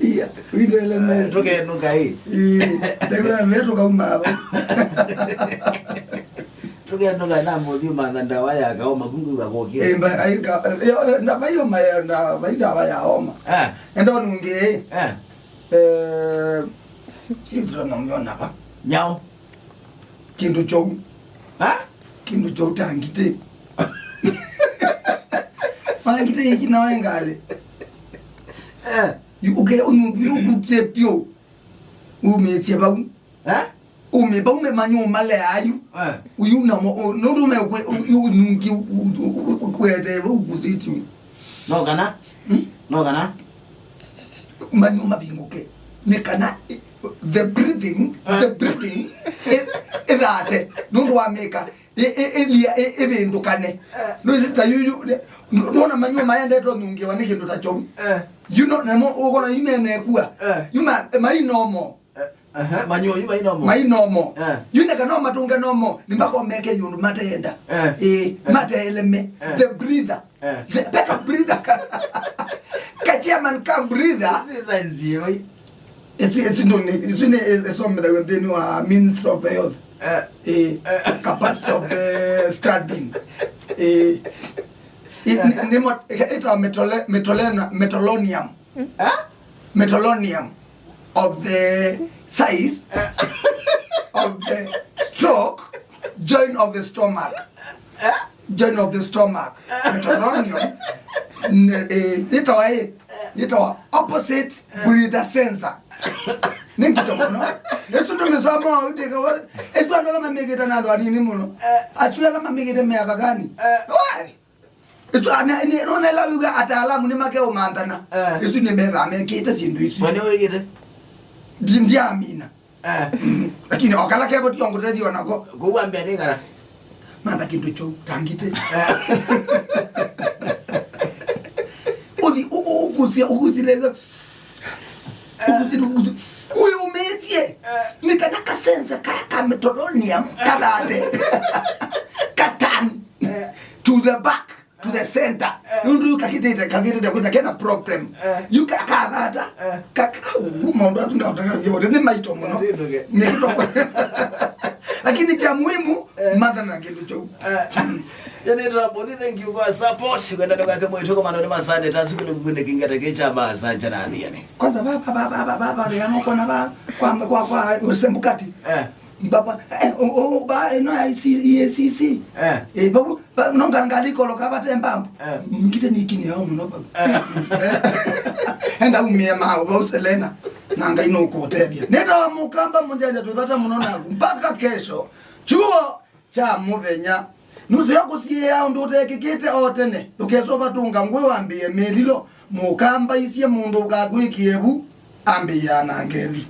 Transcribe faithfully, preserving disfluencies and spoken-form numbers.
Iya, windele me. Tũkenũka ĩ. Ĩĩ, ndagĩtarĩ me tũkauma ava. Tũkenũka na mũthiũ matha ndawa ya kaoma kungĩwa kũkĩ. Ĩĩ, mba, ai, ka, yo, yo, na vai homa ya, na vai ndawa ya homa. Eh. Enda nungi. Eh. Eh, kĩtũra na mnyona va. Nyau. Kĩndũ kyou. Ha? Kĩndũ kyou ta ngitĩ. Ona ngitĩ iki na wengali. Eh. Yu, uke, unu, yu, kutse pyo. Umĩtye vau. Eh? Ume vau me manyu male ayu. Eh. Uyu na mo, o, nũndũ me kwe, u-, u-, nungi u-, u-, u-, u-, kwete vau kusiti. No kana? Hmm? No kana? Manyu mavingũke. Nĩ kana, eh, the breathing, eh, the breathing, eh, ĩthate. Nũndũ wa mĩka. Ĩ-, ĩ-, ĩlia, ĩ-, ĩvĩndũkane. Eh. Nũĩsĩ ta yu, yu, nĩ-, nũona manyua maendete ũnungiwa nĩ kĩndũ ta kyovu. Eh. Yu no, namo ũkona yu menekua. Eh. Yu ma-, mai nomo. Eh, aha, manyua yu mai nomo. Mai nomo. Eh. Yu neka no matũnge nomo, nĩ makomeke yũndũ mateenda. Eh. Ĩ, eh, mateeleme. Eh. The breather. Eh. The, peka breather. Ka chairman ka breather. Sasa nziwe. Ĩsu, ĩsu ndũ nĩ, ĩsu nĩ ĩsomethaw'a nthĩnĩ wa Ministry of Health. Eh. Eh, eh, capacity of, eh, studying. Eh. I-, nĩ, nĩ mo-, ĩtawa metole-, metolena-, metrolonium. Eh? Metrolonium of the size, eh, of the stroke, joint of the stomach. Eh? Joint of the stomach. Metoronio. N-, eh, yĩtawa ĩ, yĩtawa opposite breather sensor. Nĩ ngito mũno. Ĩsu ndũmĩsoma ũtĩka wa, ĩsu andũ ala mamĩkĩte na andũ anini mũno. Eh. Asu ala mamĩkĩte mĩaka gani? Eh. Why? Ĩsu, a, nĩ, nĩ, nona ĩla wiga ataalamu nĩ makeũmanthana. Eh. Ĩsu nĩ methaa mekĩte syĩndũ isu. Mwana wĩkĩte? Ndi-, ndiamina. Eh. Mm. Lakini o kala kevo tio ngũtethia o nako. Kũu ambĩa nĩ kala. Mantha kĩndũ kyou, ta ngitĩ. Eh. Ũthi, ũ-, ũ-, ũkusia, ũkusileza. Ũkusi, ũkusi. Ũyũmĩĩsye. Eh. Nĩ kana kasensa kaya ka metrolonium kathate. Katan. Eh. To the back. To the center. Eh. Nũndũ yu kakĩtĩte, kakĩtĩte kwĩtha kena problem. Eh. Yu ka-, kathata. Eh. Ka-, ka-, uu, maũndũ asu ngaũtaka yote nĩ maito mũno. Eh, nĩ ndoke. Nĩ kĩtoko. Lakini cha muhimu, eh, matha na kĩndũ kyou. Eh. Yanetwa Boni, thank you kwa support. Kwenda ndoka kama itoko manone masande tasi kule kukune kingata kecha masanja na ndiani. Kwanza ba, ba, ba, ya no kona ba, kwa, kwa, kwa, usembukati. Eh. Mbaba, eh, o, o, ba, ĩno ya E A C C. Eh. Eh, bau, ba, no nganga likolo ka bate mbambo. Eh. Ngite ni kini yao mũno bau. Eh. Enda umie mao, bau Selena. Na Ngai no kũtethia. Nĩtawa mũkamba mũnjanja twĩbata mũno naku. Mpaka kesho. Chuo cha mũthenya. Nusu ya kũsiĩa ũndũ ũtekĩkĩte o tene. Ndũkesova tũnga ngwĩ wambĩe mĩlilo. Mũkamba isye mũndũ ũkakwĩkie vu. Ambĩaa na ngethi.